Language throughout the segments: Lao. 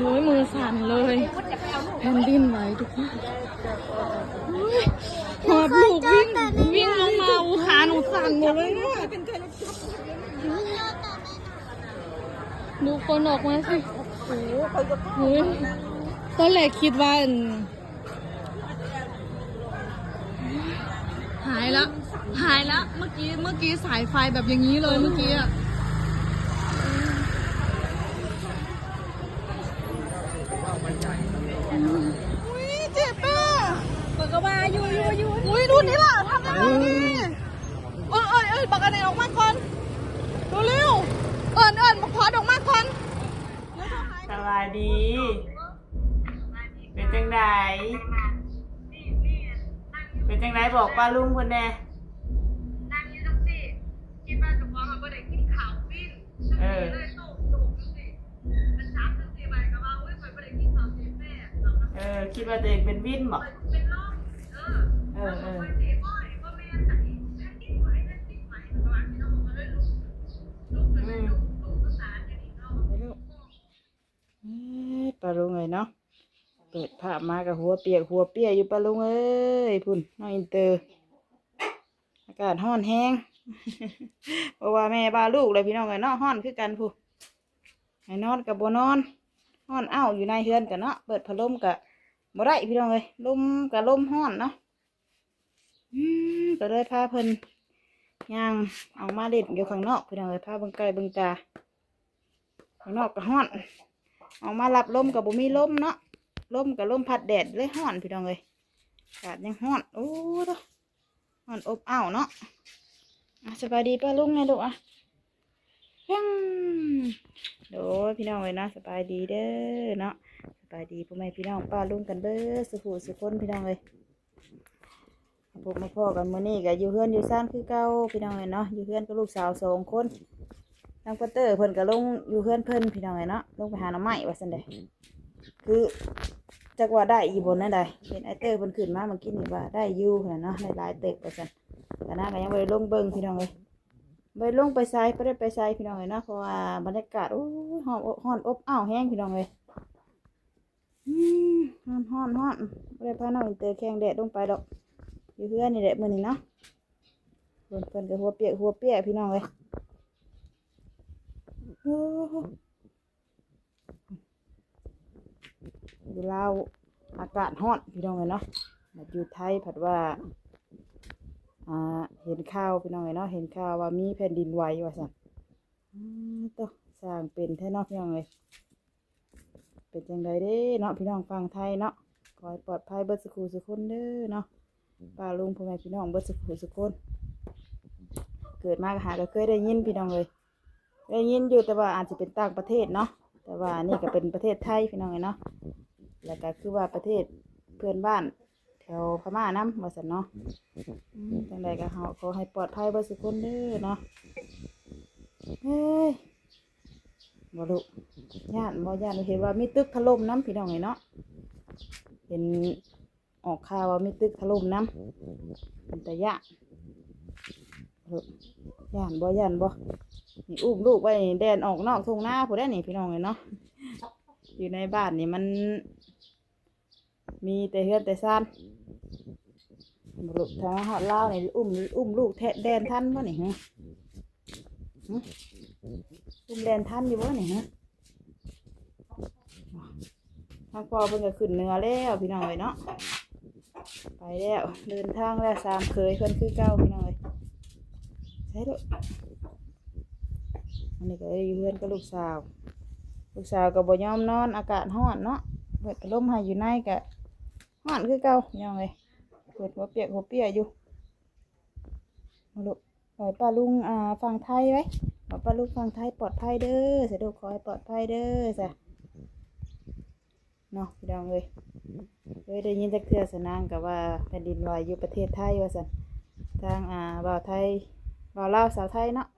ໂອ້ຍ ມືສັ່ນເລີຍ ແຜ່ນດິນໄຫວທຸກຄົນ. ໂອ້ຍ ຫອບລູກວິ່ງ ວິ່ງລົງມາ ອູ ຂາໜູສັ່ນໝົດເລີຍເນາະ. ດູຄົນອອກມາຊິ. ໂອ້ຍ ຕອນແລກຄິດວ່າ ອັນ ຫາຍລະ ຫາຍລະ. ເມື່ອກີ້ ເມື່ອກີ້ສາຍໄຟແບບຢ່າງນີ້ເລີຍ ເມື່ອກີ້ອະ. ອຸ້ຍ ເຈັບອະ. ເພິ່ນກໍວ່າຢູ່ ຢູ່ ຢູ່. ອຸ້ຍ ດູນີ້ລະ ທຳຍັງໄງນີ້? ເອີ້ນ ເອີ້ນ ເອີ້ນບັກອັນນີ້ອອກມາກ່ອນ ເລັວໆ. ເອີ້ນ ເອີ້ນບັກພອດອອກມາກ່ອນ. ສະບາຍດີ. ເປັນຈັ່ງໃດ? ເປັນຈັ່ງໃດ? ບອກປ້າລຸງເພິ່ນແດ່. ເອີ ເອີ ຄິດວ່າຕົວເອງເປັນວິນບໍ? ເອີ ເອີ ອືມ. ເອີ ປ້າລຸງເອີຍເນາະ ເປີດພາບມາກໍຫົວປຽກຫົວເປຍຢູ່ ປ້າລຸງເອີຍ. ພຸ້ນ ນ້ອງອິນເຕີ ອາກາດຮ້ອນແຮງ ບໍ່ວ່າແມ່ວ່າລູກແຫຼະ ພີ່ນ້ອງເອີຍເນາະ. ຮ້ອນຄືກັນພຸ້ນ ໃຫ້ນອນກໍບໍ່ນອນ ຮ້ອນອ້າວຢູ່ໃນເຮືອນກໍເນາະ. ເປີດພັດລົມກໍບໍ່ໄດ້ ພີ່ນ້ອງເອີຍ ລົມກໍລົມຮ້ອນເນາະ. ອືມ ກໍເລີຍພາເພິ່ນຍ່າງອອກມາຫຼິ້ນຢູ່ຂ້າງນອກ ພີ່ນ້ອງເອີຍ ພາເບິ່ງໄກ່ເບິ່ງກາ. ຂ້າງນອກກໍຮ້ອນ ອອກມາຮັບລົມກໍບໍ່ມີລົມເນາະ ລົມກໍລົມພັດແດດເລີຍ ຮ້ອນ ພີ່ນ້ອງເອີຍ. ອາກາດຍັງຮ້ອນ ໂອ້ ຮ້ອນອົບອ້າວເນາະ. ອາ ສະບາຍດີປ້າລຸງແດ່ລູກອະ. ໂດຍ ພີ່ນ້ອງເອີຍເນາະ ສະບາຍດີເດີເນາະ ສະບາຍດີພໍ່ແມ່ພີ່ນ້ອງປ້າລຸງກັນເບິດສູ່ຜູ້ສູ່ຄົນ ພີ່ນ້ອງເອີຍ. ມາພົບມາພໍ້ກັນມື້ນີ້ກໍຢູ່ເຮືອນຢູ່ຊານຄືເກົ່າ ພີ່ນ້ອງເອີຍເນາະ. ຢູ່ເຮືອນກັບລູກສາວສອງຄົນ ທາງປ້າເຕີເພິ່ນກໍລົງຢູ່ເຮືອນເພິ່ນ ພີ່ນ້ອງເອີຍເນາະ ລົງໄປຫາໜໍ່ໄມ້ວ່າຊັ້ນເດ. ຄືຈັກວ່າໄດ້ຢູ່ບໍ່ແນວໃດ ເຫັນອ້າຍເຕີເພິ່ນຂຶ້ນມາເມື່ອກີ້ນີ້ວ່າໄດ້ຢູ່ຫັ້ນນະເນາະ ໄດ້ຫຼາຍເຕີບວ່າຊັ້ນ. ກະນາກໍຍັງບໍ່ໄດ້ລົງເບິ່ງ ພີ່ນ້ອງເອີຍ ບໍ່ໄດ້ລົງໄປໃສ ບໍ່ໄດ້ໄປໃສ ພີ່ນ້ອງເອີຍເນາະ ເພາະວ່າບັນຍາກາດ ໂອ້ຍ ຮ້ອນ ຮ້ອນອົບອ້າວແຮງ ພີ່ນ້ອງເອີຍ. ອືມ ຮ້ອນ ຮ້ອນ ຮ້ອນ ບໍ່ໄດ້ພານ້ອງອິນເຕີແຂ່ງແດດລົງໄປດອກ ຢູ່ເຮືອນນີ້ແຫຼະມື້ນີ້ເນາະ. ເພິ່ນ ເພິ່ນກໍຫົວປຽກຫົວເປຍ ພີ່ນ້ອງເອີຍ. ໂອ້ ຢູ່ລາວອາກາດຮ້ອນ ພີ່ນ້ອງເອີຍເນາະ ມາຢູ່ໄທພັດວ່າ ອ່າ ເຫັນຂ່າວ ພີ່ນ້ອງເອີຍເນາະ ເຫັນຂ່າວວ່າມີແຜ່ນດິນໄຫວວ່າຊັ້ນ. ອືມ ໂຕ ຊ່າງເປັນແທ້ເນາະ ພີ່ນ້ອງເອີຍ. ເປັນຈັ່ງໃດເດ້ເນາະ ພີ່ນ້ອງຝັ່ງໄທເນາະ ຂໍໃຫ້ປອດໄພເບິດສູ່ຜູ້ສູ່ຄົນເດີເນາະ ປ້າລຸງ ພໍ່ແມ່ພີ່ນ້ອງເບິດສູ່ຜູ້ສູ່ຄົນ. ເກີດມາກໍຫາກໍເຄີຍໄດ້ຍິນ ພີ່ນ້ອງເອີຍ ໄດ້ຍິນຢູ່ ແຕ່ວ່າອາດຊິເປັນຕ່າງປະເທດເນາະ ແຕ່ວ່າອັນນີ້ກໍເປັນປະເທດໄທ ພີ່ນ້ອງເອີຍເນາະ ແລ້ວກໍຄືວ່າປະເທດເພື່ອນບ້ານ ແຖວພະມ້ານຳວ່າຊັ້ນເນາະ. ອືມ ຈັ່ງໃດກໍເຮົາຂໍໃຫ້ປອດໄພເບິດສູ່ຄົນເດີເນາະ. ເຮີ້ຍ ບໍ່ລູກ ຢ້ານບໍ່? ຢ້ານ ເຫັນວ່າມີຕຶກຖະຫຼົ່ມນຳ ພີ່ນ້ອງເອີຍເນາະ ເຫັນອອກຂ່າວວ່າມີຕຶກຖະຫຼົ່ມນຳ ເປັນຕາຢ້ານ. ຢ້ານບໍ່? ຢ້ານບໍ່? ນີ້ອຸ້ມລູກໄວ້ ແລ່ນອອກນອກທົ່ງນາພຸ້ນແຫຼະນີ້ ພີ່ນ້ອງເອີຍເນາະ. ຢູ່ໃນບ້ານນີ້ມັນ ມີແຕ່ເຮືອນແຕ່ຊານ. ບໍ່ລູກ ຖ້າມາຮອດລາວນີ້ ອຸ້ມ ອຸ້ມລູກແທ້ ແລ່ນທັນບໍ່ນີ້? ຫື ຫື ອຸ້ມແລ່ນທັນຢູ່ບໍ່ນີ້? ຫື ທາງພໍ່ເພິ່ນກໍຂຶ້ນເໜືອແລ້ວ ພີ່ນ້ອງເອີຍເນາະ. ໄປແລ້ວ ເດີນທາງແລ້ວ ສາມເຂີຍເພິ່ນຄືເກົ່າ ພີ່ນ້ອງເອີຍ. ໃສ່ລູກ ອັນນີ້ກໍຢູ່ເຮືອນກັບລູກສາວ ລູກສາວກໍບໍ່ຍອມນອນ ອາກາດຮ້ອນເນາະ ເປີດພັດລົມໃຫ້ຢູ່ໃນກໍຮ້ອນຄືເກົ່າ ພີ່ນ້ອງເອີຍ. ເປີດຫົວປຽກຫົວເປຍຢູ່ ມາລູກ. ຂໍໃຫ້ປ້າລຸງ ອ່າ ຝັ່ງໄທໄວ້ ຂໍປ້າລຸງຝັ່ງໄທປອດໄພເດີ ສາທຸ ຂໍໃຫ້ປອດໄພເດີ ສາ ເນາະ ພີ່ນ້ອງເອີຍ. ເຄີຍໄດ້ຍິນຈັກເທື່ອ ສະນາງກໍວ່າແຜ່ນດິນໄຫວຢູ່ປະເທດໄທວ່າຊັ້ນ. ທາງ ອ່າ ບ່າວໄທ ບ່າວລາວສາວໄທເນາະ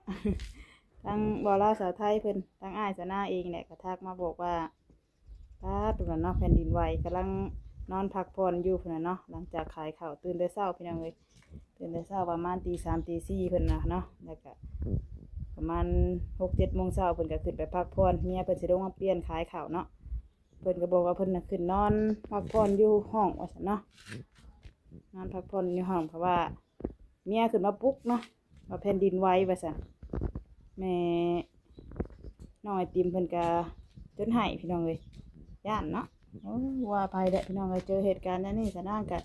ທາງບ່າວລາວສາວໄທເພິ່ນ ທາງອ້າຍສະນາເອງແຫຼະ ກໍທັກມາບອກວ່າ ປາດ ຕອນນັ້ນເນາະ ແຜ່ນດິນໄຫວ ກຳລັງນອນພັກຜ່ອນຢູ່ພຸ້ນນະເນາະ. ຫຼັງຈາກຂາຍເຂົ້າ ຕື່ນແຕ່ເຊົ້າ ພີ່ນ້ອງເອີຍ ຕື່ນແຕ່ເຊົ້າປະມານຕີສາມຕີສີ່ພຸ້ນນະເນາະ ແລ້ວກະປະມານຫົກເຈັດໂມງເຊົ້າ ເພິ່ນກະຂຶ້ນໄປພັກຜ່ອນ ເມຍເພິ່ນຊິລົງມາປ່ຽນຂາຍເຂົ້າເນາະ. ເພິ່ນກໍບອກວ່າເພິ່ນນະຂຶ້ນນອນພັກຜ່ອນຢູ່ຫ້ອງວ່າຊັ້ນເນາະ ນອນພັກຜ່ອນຢູ່ຫ້ອງ ເພາະວ່າເມຍຂຶ້ນມາປຸກເນາະ ວ່າແຜ່ນດິນໄຫວວ່າຊັ້ນ. ແມ່ນ້ອງໄອຕິມເພິ່ນກະຈົນໄຫ້ພີ່ນ້ອງເອີຍ ຢ້ານເນາະ. ໂອ້ ວ່າໄປແຫຼະພີ່ນ້ອງເອີຍ ເຈີເຫດການແນວນີ້ສານາງກະ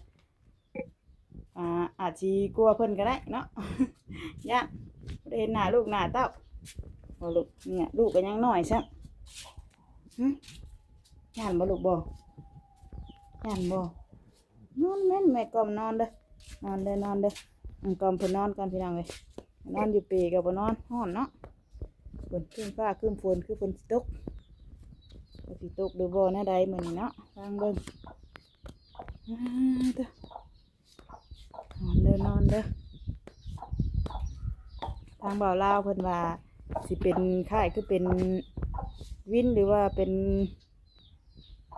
ອາ ອາດຊິກົວເພິ່ນກໍໄດ້ເນາະ ຢ້ານບໍ່ໄດ້ເຫັນໜ້າລູກໜ້າເຕົ້າ. ບໍ່ລູກ ເນີ້ຍ ລູກກໍຍັງນ້ອຍຊ້ຳ. ຫຶ ຢ້ານບໍ່ລູກ? ບໍ່ ຢ້ານບໍ່? ນອນແມ່ນ ແມ່ກ່ອມນອນເດີ ນອນເດີ ນອນເດີ. ອືມ ກ່ອມເພິ່ນນອນກ່ອນພີ່ນ້ອງເອີຍ ນອນຢູ່ເປກໍບໍ່ນອນ ຮ້ອນເນາະ. ຝົນ ຄຶ້ມຟ້າຄຶ້ມຝົນ ຄືຝົນຊິຕົກ ຊິຕົກຫຼືບໍ່ແນວໃດມື້ນີ້ເນາະ ຟັງເບິ່ງ. ອາ ເດີ ນອນເດີ ນອນເດີ. ທາງບ່າວລາວເພິ່ນວ່າຊິເປັນຄ້າຍຄືເປັນວິນ ຫຼືວ່າເປັນ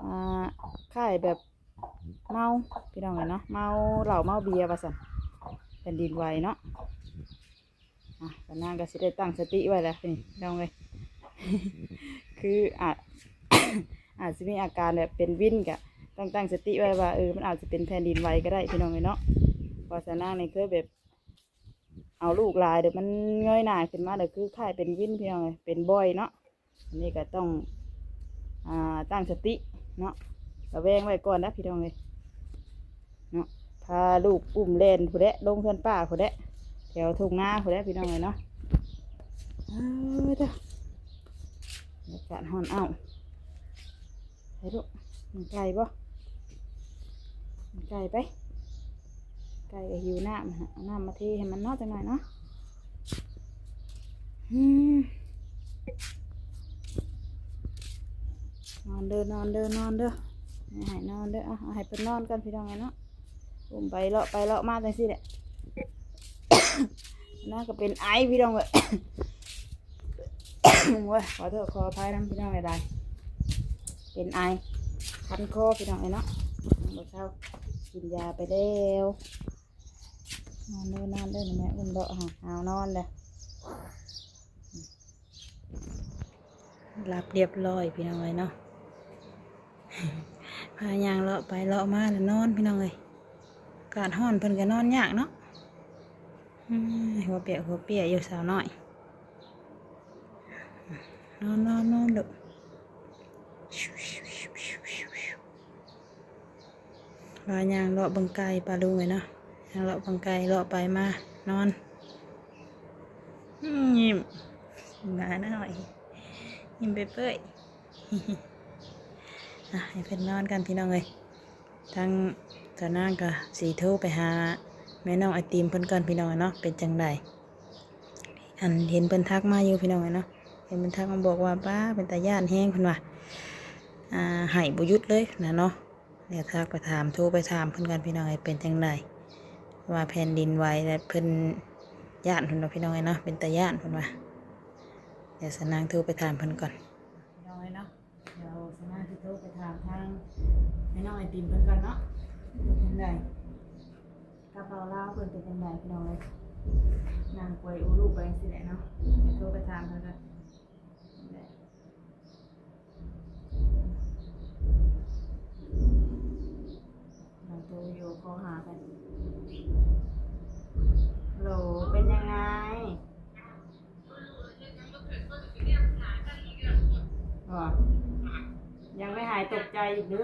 ອ່າ ຄ້າຍແບບເມົາພີ່ນ້ອງເອີຍເນາະ ເມົາເຫຼົ້າເມົາເບຍວ່າຊັ້ນ ແຜ່ນດິນໄຫວເນາະ. ອ່ະ ສານາງກໍຊິໄດ້ຕັ້ງສະຕິໄວ້ແຫຼະນີ້ພີ່ນ້ອງເອີຍ ຄືອາດ ອາດຊິມີອາການແບບເປັນວິນ ກະຕ້ອງຕັ້ງສະຕິໄວ້ວ່າ ເອີ ມັນອາດຊິເປັນແຜ່ນດິນໄຫວກໍໄດ້ພີ່ນ້ອງເອີຍເນາະ. ເພາະສານາງນີ້ເຄີຍແບບເອົາລູກຫຼາຍ ແລ້ວມັນເງີຍໜ້າຂຶ້ນມາ ແລ້ວຄືຄ້າຍເປັນວິນພີ່ນ້ອງເອີຍ ເປັນບ່ອຍເນາະ. ອັນນີ້ກໍຕ້ອງ ອ່າ ຕັ້ງສະຕິເນາະ ລະແວງໄວ້ກ່ອນນະພີ່ນ້ອງເອີຍເນາະ. ພາລູກອຸ້ມແລ່ນພຸ້ນແຫຼະ ລົງເຮືອນປ້າພຸ້ນແຫຼະ ແຖວທົ່ງນາພຸ້ນແຫຼະພີ່ນ້ອງເອີຍເນາະ. ເອີ ເດີ ອາກາດຮ້ອນອ້າວ. ໄປລູກ ມັນໄກ່ບໍ່? ມັນໄກ່ໄປ ໄກ່ກໍຫິວນ້ຳ ເອົານ້ຳມາເທໃຫ້ມັນເນາະ ຈັກໜ້ອຍເນາະ. ອືມ ນອນເດີ ນອນເດີ ນອນເດີ ໃຫ້ນອນເດີ. ເອົາ ເອົາໃຫ້ເພິ່ນນອນກ່ອນພີ່ນ້ອງເອີຍເນາະ ອຸ້ມໄປເລາະໄປເລາະມາຈັ່ງຊີ້ແຫຼະ. ນາງກໍເປັນໄອພີ່ນ້ອງເອີຍ ໂອ້ຍ ຂໍໂທດຂໍອະໄພນຳພີ່ນ້ອງຫຼາຍໆ ເປັນໄອ ຄັນຄໍພີ່ນ້ອງເອີຍເນາະ ຍັງບໍ່ເຊົາ ກິນຢາໄປແລ້ວ. ນອນເດີ ນອນເດີ ແມ່ອຸ້ມເລາະຫາວນອນເດີ. ຫຼັບລຽບຮ້ອຍພີ່ນ້ອງເອີຍເນາະ ພາຍ່າງເລາະໄປເລາະມາແລ້ວນອນພີ່ນ້ອງເອີຍ. ອາກາດຮ້ອນເພິ່ນກໍນອນຍາກເນາະ ອືມ ຫົວປຽກຫົວເປຍຢູ່ສາວນ້ອຍ. ນອນ ນອນ ນອນລູກ. ວ່າຍ່າງເລາະເບິ່ງໄກ່ປ້າລຸງເອີຍເນາະ ຍ່າງເລາະເບິ່ງໄກ່ ເລາະໄປມານອນ ຍິ້ມ ໜ້ານ້ອຍ ຍິ້ມເປີຍໆ. ອ່ະ ໃຫ້ເພິ່ນນອນກ່ອນພີ່ນ້ອງເອີຍ ທາງສາວນາງກໍຊິໂທໄປຫາແມ່ນ້ອງໄອຕິມເພິ່ນກ່ອນພີ່ນ້ອງເນາະ ເປັນຈັ່ງໃດ. ອັນເຫັນເພິ່ນທັກມາຢູ່ພີ່ນ້ອງເອີຍເນາະ ເຫັນເພິ່ນທັກມາບອກວ່າ ປ້າ ເປັນຕາຢ້ານແຮງເພິ່ນວ່າ ອ່າ ໄຫ້ບໍ່ຢຸດເລີຍນະເນາະ. ດຽວທັກໄປຖາມ ໂທໄປຖາມເພິ່ນກ່ອນພີ່ນ້ອງເອີຍ ເປັນຈັ່ງໃດ ວ່າແຜ່ນດິນໄຫວແລ້ວເພິ່ນຢ້ານເພິ່ນວ່າພີ່ນ້ອງເອີຍເນາະ ເປັນຕາຢ້ານເພິ່ນວ່າ. ດຽວສານາງໂທໄປຖາມເພິ່ນກ່ອນ ພີ່ນ້ອງເອີຍເນາະ. ດຽວສານາງຊິໂທໄປຖາມທາງແມ່ນ້ອງໄອຕິມເພິ່ນກ່ອນເນາະ ເປັນຈັ່ງໃດ ກັບເບົາລາວເພິ່ນເປັນຈັ່ງໃດພີ່ນ້ອງເອີຍ. ນັ່ງກວຍອູລູກໄປຈັ່ງຊີ້ແຫຼະເນາະ ໂທໄປຖາມເພິ່ນກ່ອນ. ລອງໂທວິດີໂອຄໍຫາກັນ. ໂຫຼ ເປັນຍັງໄງ? ບໍ່ ຍັງໄມ່ຫາຍຕົກໃຈອີກຫຼື?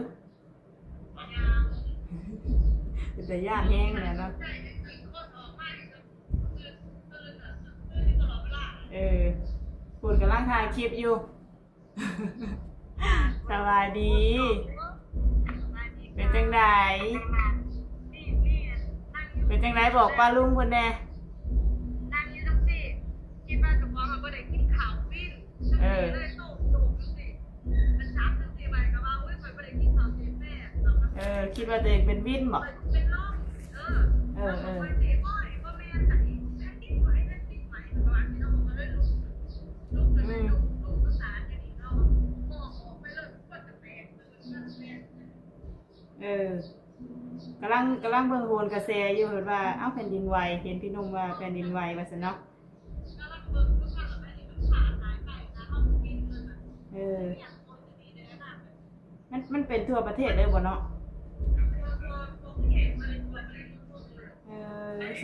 ເປັນຕາຢ້ານແຮງແຫຼະເນາະ. ເອີ ພຸ້ນກຳລັງຖ່າຍຄລິບຢູ່. ສະບາຍດີ. ເປັນຈັ່ງໃດ? ເປັນຈັ່ງໃດ ບອກປ້າລຸງເພິ່ນແດ່. ເອີ ເອີ ຄິດວ່າຕົວເອງເປັນວິນບໍ? ເອີ ເອີ ອືມ ເອີ ກຳລັງ ກຳລັງເບິ່ງໂຫນກະແສຢູ່ ເຫັນວ່າ ເອົ້າ ແຜ່ນດິນໄຫວ ເຫັນພີ່ໜຸ່ມວ່າແຜ່ນດິນໄຫວວ່າຊັ້ນເນາະ. ເອີ. ມັນ ມັນເປັນທົ່ວປະເທດເລີຍບໍ່ເນາະ? ເອີ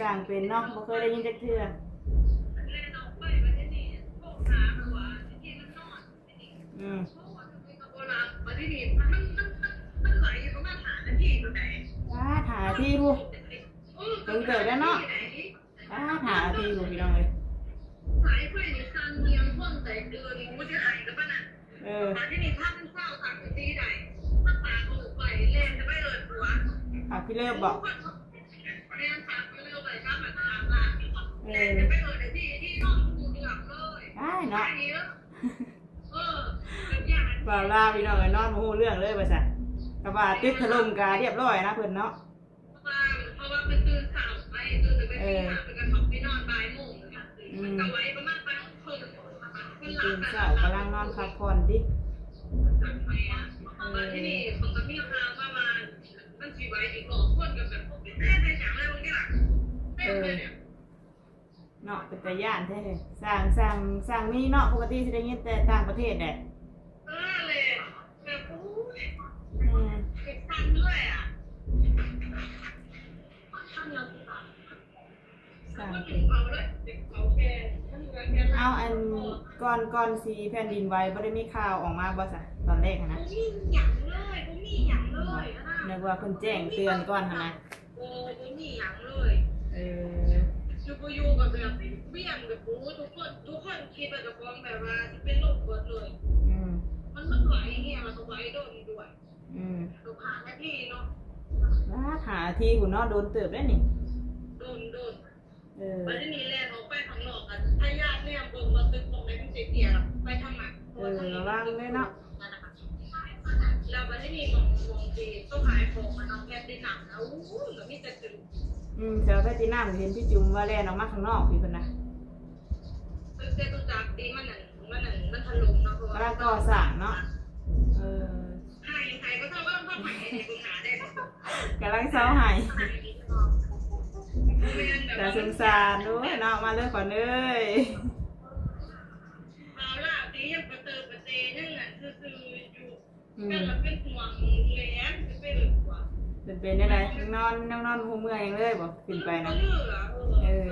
ສ້າງເປັນເນາະ ບໍ່ເຄີຍໄດ້ຍິນຈັກເທື່ອ. ອືມ ປາດ ຫ້ານາທີພຸ້ນ ເຖິງເຕີບແລ້ວເນາະ. ປາດ ຫ້ານາທີພຸ້ນ ພີ່ນ້ອງເອີຍ. ເອີ ຝາກພີ່ເລີບບໍ? ເອີ ໄດ້ເນາະ. ເວົ້າລາວ ພີ່ນ້ອງເອີຍ ນອນບໍ່ຮູ້ເລື່ອງເລີຍວ່າຊັ້ນ. ກະວ່າຕຶກຖະຫຼົ່ມກະລຽບຮ້ອຍນະເພິ່ນເນາະ. ເພາະວ່າ ເພາະວ່າເພິ່ນຕື່ນເຊົ້າໄປ ຕື່ນແຕ່ຕີຫ້າ ເພິ່ນກະເຂົ້າໄປນອນບ່າຍໂມງ. ອືມ ເພິ່ນກະໄຫວປະມານບ່າຍໂມງເຄິ່ງ. ຕື່ນເຊົ້າກຳລັງນອນພັກຜ່ອນຕິ. ເອີ ບາດທີນີ້ເຂົາກະມີຂ່າວມາວ່າມັນຊິໄຫວອີກຮອບ ຄົນກະແບບບໍ່ເປັນແທ້ ເປັນຫຍັງແລ້ວເບິ່ງຕິລະ ເຕັມເລີຍ. ເອີ ເນາະ ເປັນຕາຢ້ານແທ້. ສ້າງ ສ້າງ ສ້າງມີເນາະ ປົກກະຕິຊິໄດ້ຍິນແຕ່ຕ່າງປະເທດແຫຼະ. ເອີ ແຫຼະ ແບບ ໂອ້ຍ ອືມ ເປັນຊັ້ນເລີຍອະ. ສ້າງເປັນ ເອົາ ອັນ ກ່ອນ ກ່ອນຊິແຜ່ນດິນໄຫວ ບໍ່ໄດ້ມີຂ່າວອອກມາບໍ່ຊະ ຕອນແລກຫັ້ນນະ? ບໍ່ມີຫຍັງເລີຍ ບໍ່ມີຫຍັງເລີຍນະ. ນຶກວ່າເພິ່ນແຈ້ງເຕືອນກ່ອນຫັ້ນນະ. ບໍ່ ບໍ່ມີຫຍັງເລີຍ. ເອີ ຢູ່ບໍ່ຢູ່ກະແບບວຽນແບບ ໂອ້ ທຸກຄົນ ທຸກຄົນຄິດວ່າເຈົ້າຂອງແບບວ່າຊິເປັນລົມເບິດເລີຍ. ອືມ ມັນ ມັນໄຫວແຮງ ແລ້ວກະໄຫວດົນດ້ວຍ. ອືມ ໂດນຫ້ານາທີເນາະ. ປາດ ຫ້ານາທີພຸ້ນເນາະ ໂດນເຕີບເດ້ນີ້. ໂດນ ໂດນ. ເອີ ບາດທີນີ້ແລ່ນອອກໄປຂ້າງນອກ ກະພະຍາຍາມແນມເບິ່ງວ່າຕຶກໝ່ອງໃດມັນເຕ້ຍໆ ລະໄປທາງນັ້ນ. ເອີ ລະວັງເລີຍເນາະ. ແລ້ວບາດທີນີ້ໝ່ອງ ໝ່ອງທີ່ເຂົາຂາຍຂອງ ອັນນັ້ນ ແພລດຕິນຳນະ ໂອ້ຍ ກະມີແຕ່ຕຶກ. ອືມ ແຖວແພລດຕິນຳ ເຫັນພີ່ຈຸ້ມວ່າແລ່ນອອກມາຂ້າງນອກພີ້ພຸ້ນນະ. ຕຶກຈະຕຸຈັກຕິ ມັນ ມັນ ມັນຖະຫຼົ່ມເນາະ ເພາະວ່າກຳລັງກໍ່ສ້າງເນາະ. ເອີ ໄຫ້ ໄຫ້ ກຳລັງເຊົາໄຫ້ ຕາສົງສານ. ໂອ້ຍເນາະ ມາເລີຍຂວັນເອີຍ. ອືມ ກະເປັນຫ່ວງ ເປັນແນວໃດ ຍັງນອນ ຍັງນອນບໍ່ຮູ້ເມື່ອຫຍັງເລີຍບໍ? ຂຶ້ນໄປນະ ເອີ ອ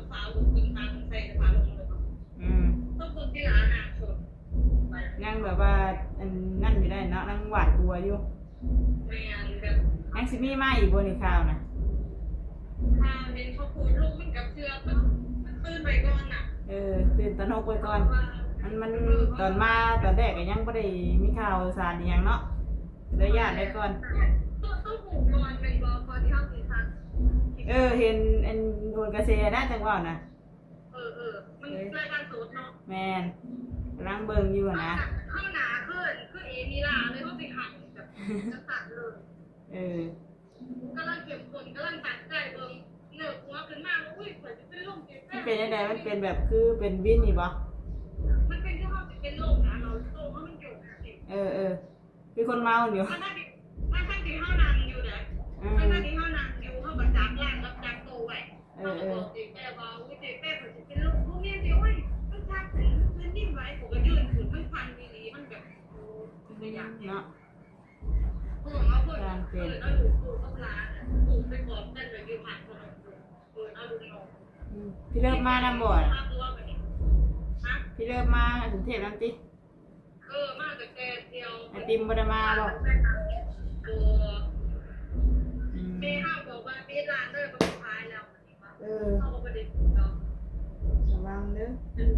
ືມ ອືມ ຍັງແບບວ່າ ອັນນັ້ນຢູ່ໄດ໋ເນາະ ຍັງຫວາດກົວຢູ່. ແມ່ນ ແບບ ຍັງຊິມີມາອີກບໍ່ນີ້ຂ່າວນະ? ຖ້າເຫັນເຂົາໂພສລົງ ມັນກະເຊື່ອ ມັນ ມັນຕື່ນໄວ້ກ່ອນນະ. ເອີ ຕື່ນຕະໜົກໄວ້ກ່ອນ. ເພາະວ່າ ມັນ ມັນ ເອີ ຕອນມາຕອນແລກກະຍັງບໍ່ໄດ້ມີຂ່າວສານອີ່ຫຍັງເນາະ ເລີຍຢ້ານໄວ້ກ່ອນ. ຕ້ອງ ຕ້ອງຮູ້ກ່ອນແມ່ນບໍ່ ກ່ອນທີ່ເຮົາຊິທັກ? ເອີ ເຫັນອັນໂຫນກະແສນະ ຈັ່ງເວົ້ານະ. ເອີ ເອີ ມັນ ເອີ ລາຍການສົດເນາະ. ແມ່ນ ກຳລັງເບິ່ງຢູ່ຫັ້ນນະ. ເຮົາໜ້າຄື ຄືເອມິລາເລີຍ ເຮົາຊິໄຫ້ແບບ ຈັ່ງຊັ້ນເລີຍ. ເອີ ກຳລັງເຂັ້ມຂຸ້ນ ກຳລັງຕັ້ງໃຈເບິ່ງ ເງີຍຫົວຂຶ້ນມາ ໂອ້ຍ ຂ້ອຍຊິເປັນລົມຕິ. ມັນເປັນຈັ່ງໃດ? ມັນເປັນແບບຄືເປັນວິນນີ້ບໍ? ມັນເປັນຄືເຮົາຊິເປັນລົມນະ ເຮົາໂຕເຮົາມັນໂຍກຈັ່ງຊີ້. ເອີ ເອີ ຄືຄົນເມົາຢູ່. ທັງໆທີ່ ທັງໆທີ່ເຮົານັ່ງຢູ່ເດ້. ອືມ ທັງໆທີ່ເຮົານັ່ງຢູ່ ເຮົາກະຈັບລາງກັບຈັບໂຕໄວ້. ເອີ ເອີ ເຮົາກະບອກເຈແປວ່າ ໂອ້ຍ ເຈແປ ຂ້ອຍຊິເປັນລົມ. ບໍ່ແມ່ນຕິ ໂອ້ຍ ມັນຈັບແຜ່ນດິນໄຫວ. ຂ້ອຍກະຢືນຂຶ້ນ ມັນສັ່ນອີ່ຫຼີ ມັນແບບ ໂອ້ຍ ເປັນຕາຢ້ານເນາະ. ເອີ ເອົາເພິ່ນ ເອີ້ນເອົາລູກ ລູກກັບຫຼານ ລູກໄປກອດກັນແບບຢູ່ຂ້າງເພິ່ນ ເອີ້ນເອົາລູກນ້ອງ. ອືມ ພີ່ເລີບມານຳບໍ່? ຮະ? ພີ່ເລີບມາກຸງເທບນຳຕິ? ເອີ ມາຕັ້ງແຕ່ທ່ຽວ. ອ້າຍຕິມບໍ່ໄດ້ມາບໍ່? ບໍ່. ອືມ ແມ່ເຮົາບອກວ່າປິດຮ້ານເດີ ບໍ່ຂາຍແລ້ວ. ເອີ ເຮົາກະບໍ່ໄດ້ເນາະ ລະວັງເດີ. ອືມ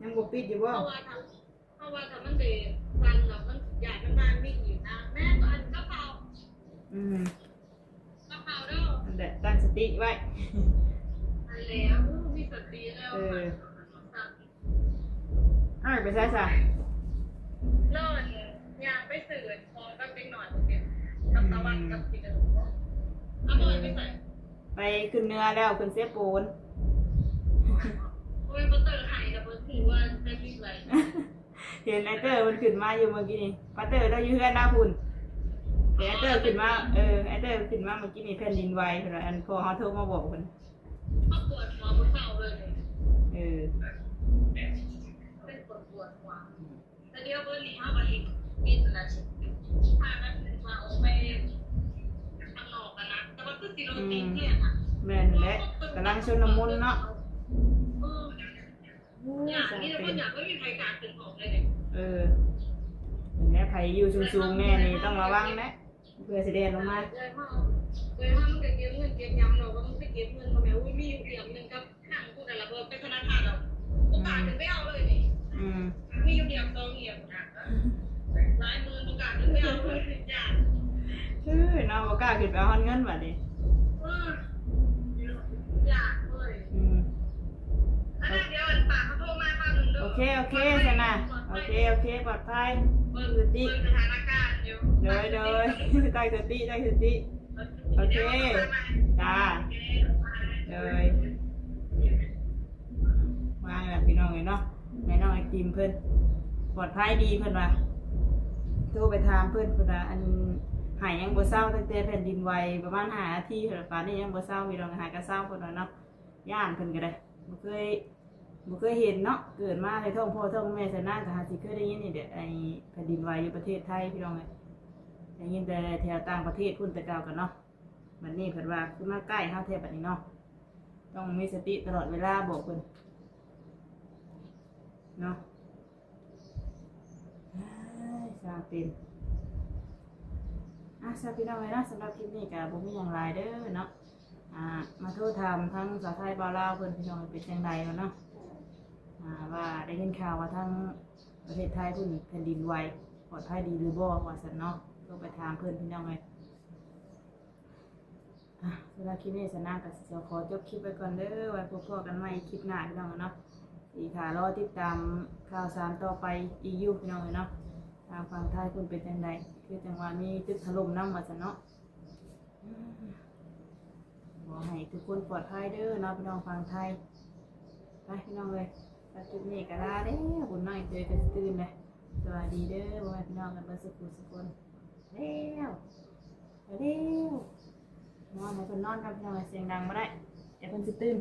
ຍັງບໍ່ປິດຢູ່ບໍ່? ເພາະວ່າຖ້າ ເພາະວ່າຖ້າມັນໄດ້ສັ່ນແລ້ວ ມັນຢ້ານມັນມາມີອີກນະ. ແມ່ນ ອັນກັບເຂົ້າ. ອືມ ກັບເຂົ້າເດີ. ນັ້ນແຫຼະ ຕັ້ງສະຕິໄວ້. ນັ້ນແຫຼະ ມີສະຕິແລ້ວ. ເອີ ອ້າຍໄປໃສຊະ? ລາວ ອັນ ຍ່າງໄປຊື້ຂອງກັບເດັກນ້ອຍ ກັບຕາວັນ ກັບ ອືມ ກິນ. ອາບອຍໄປໃສ? ໄປຂຶ້ນເໜືອແລ້ວ ຂຶ້ນເຊໂປນ. ໂອ້ຍ ປາເຕີໄຫ້ແລ້ວ ບໍ່ຮູ້ວ່າໄປກິນໄວ. ເຫັນອ້າຍເຕີເພິ່ນຂຶ້ນມາຢູ່ມື້ກີ້ນີ້. ປາເຕີລາວຢູ່ເຮືອນລາວພຸ້ນ. ເຫັນອ້າຍເຕີຂຶ້ນມາ ເອີ ອ້າຍເຕີຂຶ້ນມາມື້ກີ້ນີ້ ແຜ່ນດິນໄຫວເພິ່ນວ່າ ອັນ ພໍ່ເຮົາໂທມາບອກເພິ່ນ. ເຂົາປວດຫົວບໍ່ເຊົາເລີຍ ເອີ ເປັນຄົນປວດຫົວ ແຕ່ດຽວເບິ່ງນີ້ເຮົາກໍເຮັດ ມີໂຕນັ້ນ ພາກັນວ່າອອກໄປຂ້າງນອກຫັ້ນນະ ແຕ່ວ່າຄືຊິໂລຕິເພຍນະ ແມ່ນແຫຼະ ກຳລັງຊຸນລະມຸນເນາະ ເອີ ໂອ້ຍ ຢາກ ສາ ມີແຕ່ຄົນຢາກ ບໍ່ມີໃຜກ້າຂຶ້ນຫ້ອງເລີຍເດ້ ເອີ ແມ່ນແຫຼະ ໃຜຢູ່ສູງໆແດ່ນີ້ຕ້ອງລະວັງແຫຼະ ເພື່ອຊິແລ່ນລົງມາ ເອື້ອຍເຮົາ ເອື້ອຍເຮົາມັນກໍເກັບເງິນເກັບຫຍັງດອກ ວ່າມັນໄປເກັບເງິນບໍ່ແມ່ນ ໂອ້ຍ ມີຢູ່ເດືອນໜຶ່ງກັບ ທາງຜູ້ນັ້ນລະບໍ່ໄປທະນາຄານດອກ ບໍ່ກ້າຂຶ້ນໄປເອົາເລີຍນີ້ ອືມ ມີຢູ່ເດືອນສອງເດືອນ ຫຼາຍໝື່ນ ບໍ່ກ້າຂຶ້ນໄປເອົາເລີຍ ຢ້ານ ເອີ ເນາະ ບໍ່ກ້າຂຶ້ນໄປເອົາຮອດເງິນບາດນີ້ ເອີ ຢ້ານເວີຍ ອືມ ອັນນັ້ນ ດຽວອັນປ້າເຂົາໂທມາ ແປັບໜຶ່ງເດີ ໂອເຄ ໂອເຄ ສະນາ ໂອເຄ ໂອເຄ ປອດໄພ ຕັ້ງສະຕິ ເບິ່ງສະຖານະການຢູ່ ໂດຍ ໂດຍ ຕັ້ງສະຕິ ຕັ້ງສະຕິ ໂອເຄ ຈ້າ ໂດຍ ມາແລ້ວພີ່ນ້ອງເອີຍເນາະ ແມ່ນ້ອງໄອຕິມເພິ່ນ ປອດໄພດີເພິ່ນວ່າ ໂທໄປຖາມເພິ່ນ ເພິ່ນວ່າ ອັນ ໄຫ້ຍັງບໍ່ເຊົາ ຕັ້ງແຕ່ແຜ່ນດິນໄຫວປະມານຫ້ານາທີ ເພິ່ນວ່າ ປານນີ້ຍັງບໍ່ເຊົາ ພີ່ນ້ອງ ຫາກະເຊົາ ເພິ່ນວ່າເນາະ ຢ້ານເພິ່ນກໍໄດ້ ບໍ່ເຄີຍ ບໍ່ເຄີຍເຫັນເນາະ ເກີດມາໃນທ້ອງພໍ່ທ້ອງແມ່ຊະນະ ກໍຫາຊິເຄີຍໄດ້ຍິນນີ້ແຫຼະ ໄອ້ແຜ່ນດິນໄຫວຢູ່ປະເທດໄທ ພີ່ນ້ອງເອີຍ ໄດ້ຍິນແຕ່ແຖວຕ່າງປະເທດພຸ້ນແຕ່ເກົ່າກັນເນາະ ບັດນີ້ເພິ່ນວ່າຄືມາໃກ້ເຮົາແທ້ບັດນີ້ເນາະ ຕ້ອງມີສະຕິຕະຫຼອດເວລາບອກເພິ່ນເນາະ ອ້າຍ ຊ່າງເປັນ ອ່ະ ຊະ ພີ່ນ້ອງເອີຍເນາະ ສຳລັບຄລິບນີ້ກໍບໍ່ມີຫຍັງຫຼາຍເດີເນາະ ອ່າ ມາໂທຖາມທາງສາວໄທບ່າວລາວເພິ່ນ ພີ່ນ້ອງເປັນຈັ່ງໃດວະເນາະ ອ່າ ວ່າໄດ້ຍິນຂ່າວວ່າທາງປະເທດໄທພຸ້ນແຜ່ນດິນໄຫວ ປອດໄພດີຫຼືບໍ່ວ່າຊັ້ນເນາະ ໂທໄປຖາມເພິ່ນ ພີ່ນ້ອງເອີຍ ອ່ະ ສຳລັບຄລິບນີ້ສະນາກໍຊິຂໍຈົບຄລິບໄວ້ກ່ອນເດີ ໄວ້ພົບພໍ້ກັນໃໝ່ຄລິບໜ້າ ພີ່ນ້ອງເນາະ ຊິຖ້າລໍຕິດຕາມຂ່າວສານຕໍ່ໄປອີກຢູ່ ພີ່ນ້ອງເນາະ ທາງຝັ່ງໄທພຸ້ນເປັນຈັ່ງໃດ ຄືຈັ່ງວ່າມີຕຶກຖະຫຼົ່ມນຳວ່າຊັ້ນເນາະ ຂໍໃຫ້ທຸກຄົນປອດໄພເດີເນາະ ພີ່ນ້ອງຝັ່ງໄທ ໄປ ພີ່ນ້ອງເອີຍ ສຳລັບຄລິບນີ້ກໍລາແລ້ວ ບຸນນ້ອຍເຕີຍກໍຊິຕື່ນແລ້ວ ສະບາຍດີເດີ ພໍ່ແມ່ພີ່ນ້ອງກັນເບິດສູ່ຜູ້ສູ່ຄົນ ແລ້ວ ໄປແລ້ວ ນອນ ໃຫ້ເພິ່ນນອນກ່ອນ ພີ່ນ້ອງເອີຍ ສຽງດັງບໍ່ໄດ້ ດຽວເພິ່ນຊິຕື່ນ.